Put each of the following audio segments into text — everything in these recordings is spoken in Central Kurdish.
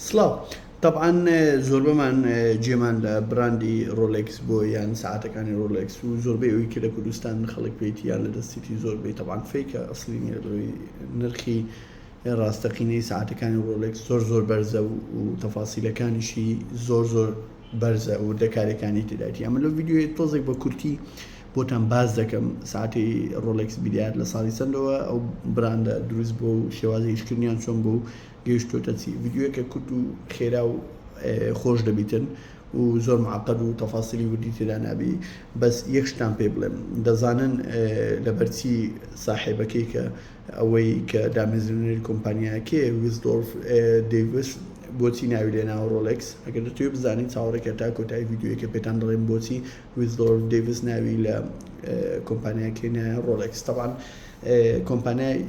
سڵاو تەبعەن زۆربەمان جێمان لە براندی ڕۆلێکس بۆ یان سەعاتەکانی ڕۆلێکس و زۆربەی ئەوی کە لە کوردستان خەڵک پێیتی یان لە دەستیتی زۆربەی تەبعەن فەیکە ئەسڵی نییە لەوەی نرخی ڕاستەقینەی سەعاتەکانی ڕۆلێکس زۆر زۆر بەرزە و تەفاسیلەکانیشی زۆر زۆر بەرزە وردەکاریەکانی تێدایتی ئەمە لەو ڤیدیۆیە تۆزێک بە کورتی بۆتان باس دەکەم ساعتی ڕۆلێکس بیلیار لە ساڵی چەندەوە ئەو براندە دروست بۆ و شێوازی ئیشکردنیان چۆن بوو و گەیشتۆتە چی ڤیدیۆیەکە کورت و خێرا و خۆش دەبیتن و زۆر معقد و تەفاسیلی وردی تێدا نابی بەس یەک شتان پێ بڵێم دەزانن لەبەرچی ساحێبەکەی کە ئەوەی کە دامەزرێنەری کۆمپانیاکەیە ویلسدۆرف دەیڤس بۆچی ناوی لێناوە ڕۆلێکس؟ ئەگەر دەتەوێت بزانی چاوەڕێکە تا کۆتایی ڤیدیۆیەکە پێتان دەڵێم بۆچی ویلسدۆرف دەیڤس ناوی لە کۆمپانیاکەی نایە ڕۆلێکس. تەبعەن کۆمپانیای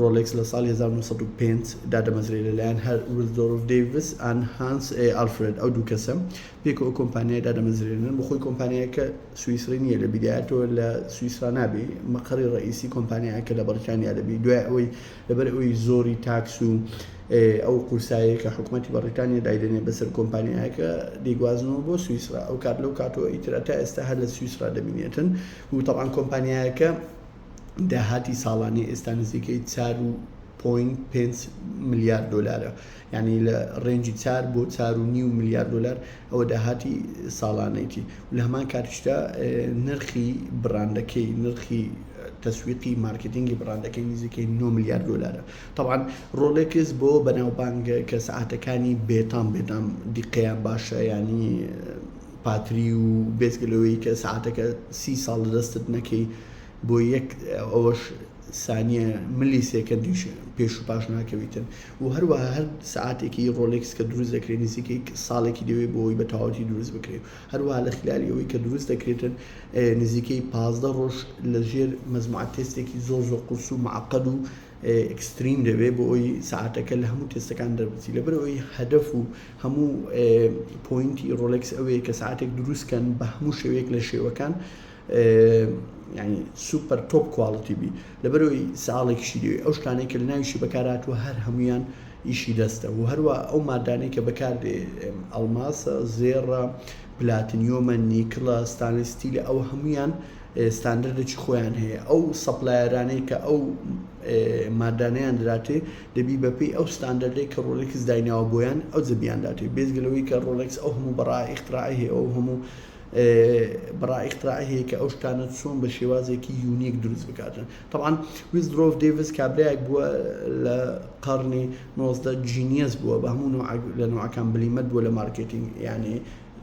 ڕۆلێکس لە ساڵی 1905 دادەمەزرێت لەلایەن هەر ویلسدۆرف دەیڤس ئان هانس ئالفرێد ئەو دوو کەسە پێکەوە کۆمپانیای دادەمەزرێنن بەخۆی کۆمپانیایەکە سویسری نییە لە بیدایەتەوە لە سویسرا نابی مەقەڕی ڕئیسی کۆمپانیایەکە لە بەڕیتانیا دەبی دوای ئەوەی لەبەر ئەوەی زۆری tax و ئەو قورسایەی کە حکوومەتی بەڕیتانیا دایدەنێ بەسەر کۆمپانیایەکە دەیگوازنەوە بۆ سویسرا ئەو کات لەو کاتەوە ئیتر تا ئێستا هەر لە سویسرا دەمینێتن و تەبعەن کۆمپانیایەکە داهاتی ساڵانی ئێستا نزیکەی 4.5 ملیار دلارە یعنی لە range ی 4 بۆ 4.5 ملیار دلار ئەوە داهاتی ساڵانەیتی و لە هەمان کاتیشدا نرخی بڕاندەکەی نرخی تەسویقی مارکتینگی بڕاندەکەی نزیکەی 9 ملیار دلارە تەبعەن ڕۆلێکس بۆ بەناوبانگە کە سەعاتەکانی بێتام بێتام دیقەیان باشە ینی پاتری و بێجگە لەوەی کە سەعاتەکە سی ساڵ لەدەستت نەکەی بۆ یەک ئەوەش سانیە ملی سێکەندیش پێش و پاش ناکەویتن و هەروەها هەر سەعاتێکی ڕۆلێکس کە دروست دەکرێت نزیکەی ساڵێکی دەوێت بۆ ئەوەی بە تەواوەتی دروست بکرێت هەروەها لە خلالی ئەوەی کە دروست دەکرێتن نزیکەی 15 ڕۆژ لە ژێر مەزموعە تێستێکی زۆر زۆر قورس و معقد و extreme دەبێت بۆ ئەوی ساعتەکە لە هەموو تێستەکان دەربچی لەبەر ئەوەی هەدەف و هەموو point ی ڕۆلێکس ئەوەیە کە ساعتێک دروستکەن بە هەموو شێوەیەک لە شێوەکان یعنی super top quality بی لەبەرەوەی ساڵێکیشی دەوێت ئەو شتانەی کە لە ناویشی بەکارهاتووە هەر هەمویان ئیشی دەستە و هەروە ئەو مادانەی کە بەکاردێ ئەڵماسە زێڕە پلاتنیۆمە نیکڵە stainless steel ە ئەو هەمویان ستاندەردێکی خۆیان هەیە ئەو supplier انەی کە ئەو مادانەیان دراتێ دەبی بەپێی ئەو ستاندەردەی کە ڕۆلێکس دایناوە بۆیان ئەو جەبیان داتێ بێجگە لەوەی کە ڕۆلێکس ئەو هەموو بەڕا ئیختراعی هەیە ئەو هەموو بەڕا ئیختراعی هەیە کە ئەو شتانە چۆن بە شێوازێکی unique دروست بکاتن تەبعەن ویلسدۆرف دەیڤس کابرایەک بووە لە قەڕنی 19 genius بووە بە هەموو نوع لە نوعەکان بلیمەت بووە لە مارکێتینگ یعنی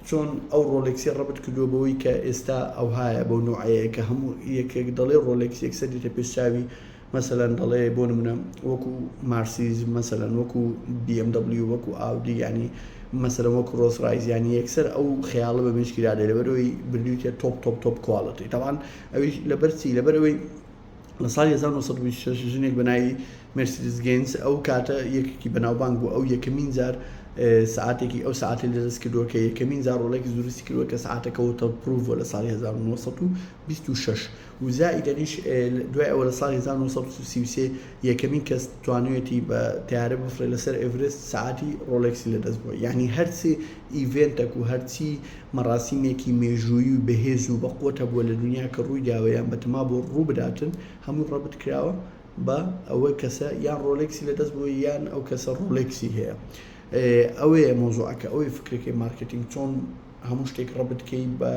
چۆن ئەو ڕۆلێکسی ڕەبت کردووە بەوەی کە ئێستا ئەوهایە بەو نوعەیە کە هەموو یەکێک دەڵێ ڕۆلێکس یەکسەر دێتە پێش چاوی مەسەلەن دەڵێ بۆ نمونە وەکو مارسیز مەسەلەن وەکو BMW وەکو ئاودی ینی مەسەلەن وەکو ڕۆز ڕایز ینی یەکسەر ئەو خەیاڵە بە مێشکی دادێ لەبەرەوەی بردوویتە top top top quality تەبعەن ئەویش لەبەر چی لەبەرەوەی لە ساڵی 1926 ژنێک بە ناوی مێرسیدس گێنز ئەو کاتە یەکێکی بەناوبانگ بوو ئەو یەکەمین جار سعاتێکی ئەو سعاتی لەدەست کردووە کە یەکەمین جار ڕۆلێکس دروستی کردووە کە سعاتەکە waterproof بووە لە ساڵی 1926 و زائیدەنیش دوای ئەوە لە ساڵی 1933 یەکەمین کەس توانویەتی بە تیارە بفڕێ لەسەر ئێڤرست سعاتی ڕۆلێکسی لەدەست بووە یعنی هەرچی event ێک و هەرچی مەراسیمێکی مێژوویی و بەهێز و بەقوەت هەبووە لە دونیا کە ڕووی داوە یان بەتەما بووە ڕوو بداتن هەمووی ڕەبت کراوە بە ئەوەی کەسە یان ڕۆلێکسی لەدەست بووە یان ئەو کەسە ڕۆلێکسی هەیە ئەوەیە مەوزوعەکە ئەوەی فکرەکەی مارکتینگ چۆن هەموو شتێک ڕەبت کەی بە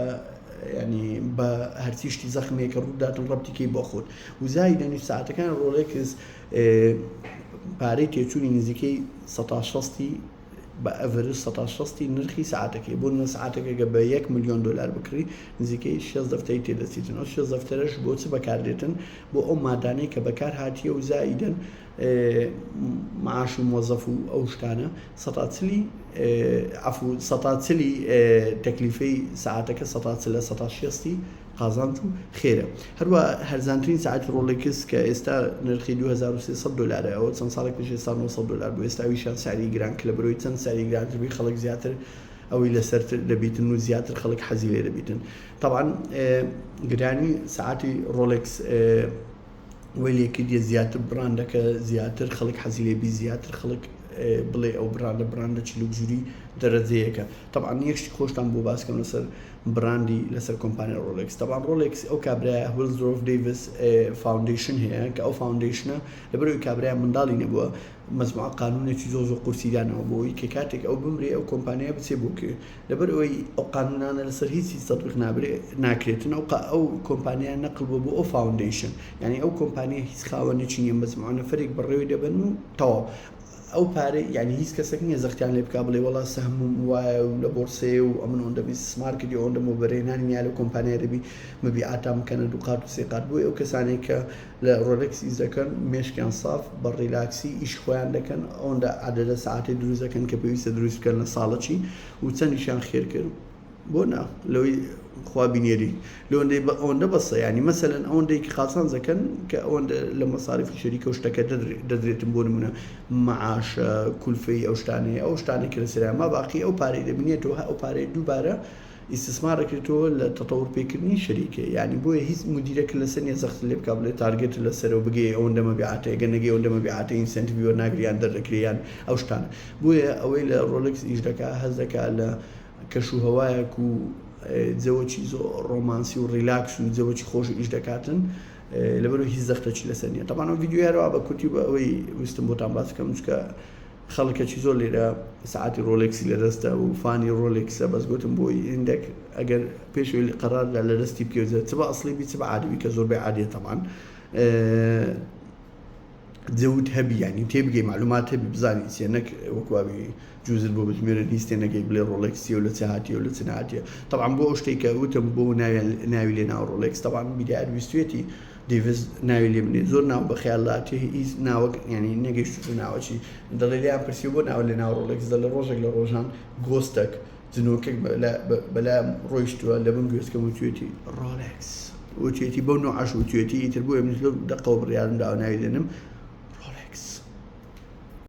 ینی بە هەرچی شتی زەخمێکە ڕووداتن ڕەبتی کەی بۆ خۆت و زایدەنی ساعتەکان ڕۆلێکس پارەی تێچوونی نزیکەی 160 بە average سەتا شەستی نرخی سەعاتەکەی، بۆ نمونە سەعاتێک ئەگەر بە یەک ملیۆن دۆلار بکڕی نزیکەی شێست دەفتەری تێدەچیتن، ئەو شێست دەفتەرەش بۆ چ بەکاردێتن؟ بۆ ئەو مادانەی کە بەکار هاتیە و زائیدەن معاشی مۆزەف و ئەو شتانە سەتا چلی عەفو سەتا چلی تەکلیفەی سەعاتەکە سەتا چلە سەتا شێستی قازانج و خێرە. هەروا هەرزانترین سەعاتی ڕۆلێکس کە ئێستا نرخی 2300 دۆلارە ئەوە چەند ساڵێک پێش ئێستا 900 دۆلار بوو ئێستا ئەویشیان سعری گران کە لە بەرەوەی چەند سعری گرانتر بی خەڵک زیاتر ئەوەی لەسەرتر دەبیتن و زیاتر خەڵک حەزی لێ دەبیتن تەبعەن گرانی سەعاتی ڕۆلێکس وەی لێکردیە زیاتر بڕاندەکە زیاتر خەڵک حەزی لێ بی زیاتر خەڵک. بڵێ ئەو brand ە brand ەکی luxury دەرەجەیەکە. تەبعەن یەک شتی خۆشتان بۆ باس کەم لەسەر brand ی لەسەر کۆمپانیای ڕۆلێکس. تەبعەن ڕۆلێکس ئەو کابرایە ویلزدۆرف دەیڤس foundation هەیە کە ئەو foundation ە لەبەرئەوەی کابرایە منداڵی نەبووە مەجموعە قانونێکی زۆر زۆر قورسی داناوە بۆ ئەوەی کە کاتێک ئەو بمرێ ئەو کۆمپانیایە بچێ بۆ کوێ. لەبەر ئەوەی ئەو قانونانە لەسەر هیچ هیچ تەتبیق نابرێ ناکرێتن ئەو ئەو کۆمپانیا نەقل بووە بۆ ئەو foundation یعنی ئەو کۆمپانیا هیچ خاوەنێکی نییە مەجموعە نەفەرێک بەڕێوەی دەبەن و تەواو ئەو پارەی یعنی هیچ کەسێک نییە زەختیان لێ بکا بڵێ وەڵا سەهمم وایە و لە بۆرسەیە و ئەمن ئەوەندە ئیستیسمار کردی ئەوەندە وەبەرهێنانی نییە لەو کۆمپانیای دەبی مەبیعاتان بکەنە دوو قات و سێ قات بۆیە ئەو کەسانەی کە لە ڕۆلێکس ئیش دەکەن مێشکیان ساف بە relax ی ئیش خۆیان دەکەن ئەوەندە عەدەدە سەعاتێ دروست دەکەن کە پێویستە دروست بکەن لە ساڵەکی و چەندیشیان خێر کرد بۆ نا لەوەی خوا بینێری لەوەندەی بە ئەوەندە بەسە ینی مەسەلەن ئەوەندەی کە قازانج دەکەن کە ئەوەندە لە مەساریفی شەریکە و شتەکە دەدرێتن بۆ نمونە معاشە کولفەی ئەو شتانەیە ئەو شتانەی کە لەسەرە ما باقی ئەو پارەی دەبینێتەوە ئەو پارەی دووبارە ئیستیسمار دەکرێتەوە لە تەتەور پێکردنی شەریکە یانی بۆیە هیچ مدیرەک لەسەر نیە زەخت لێ بکا بڵێ target لەسەرەوە بگەی ئەوەندە مەبیعاتە گەر نەگەی ئەوەندە مەبیعاتە incentive ی وەرناگری یان دەردەکرێ یان ئەو شتانە بۆیە ئەوەی لە ڕۆلێکس ئیش دەکا هەست دەکا لە کەش و هەوایەک و جەوەکی زۆر ڕۆمانسی و relax و جەوەکی خۆش ئیش دەکاتن لەبەرەوە هیچ زەختەکی لەسەر نیە تەبعەن ئەو ڤیدیۆ هەروا بە کورتی بە ئەوەی ویستم بۆتان باس بکەم چونکە خەڵکەکی زۆر لێرە سەعاتی ڕۆلێکسی لەدەستە و fan ی ڕۆلێکسە بەس گوتم بۆی هندێک ئەگەر پێشوی قەرار لە لەدەستی بکەوێت چ بە ئەسڵی بی چ بە عادی بی کە زۆربەی عادیە تەبعەن جەوت هەبی یانی تێبگەی معلومات هەبی بزانی چیە نەک وەکوابی جوزت بۆ بژمێرن هیچ تێ نەگەی بڵێ ڕۆلێکس چیە و لە چ هاتیە و لە چ نهاتیە تەبعەن بۆ ئەو شتەی کە وتم بۆ ناویان ناوی لێ ناوە ڕۆلێکس تەبعەن بیدایەت ویستوێتی دەیڤس ناوی لێ بنێ زۆر ناو بە خەیاڵ هاتیە هیچ ناوەک یانی نەگەیشتوتە ناوەچی دەڵێ لێیان پرسیوە بۆ ناوە لێ ناوە ڕۆلێکس دەڵێ ڕۆژێک لە ڕۆژان ghost ەک جنۆکێک بەلام ڕۆیشتووە لە بن گوێچکەم وتوێتی ڕۆلێکس وتوێتی بەو نوعەش وتوێتی ئیتر بۆیە منیش لەو دەقەوە بڕیارم داوە ناوی لێنم ڕۆلێکس.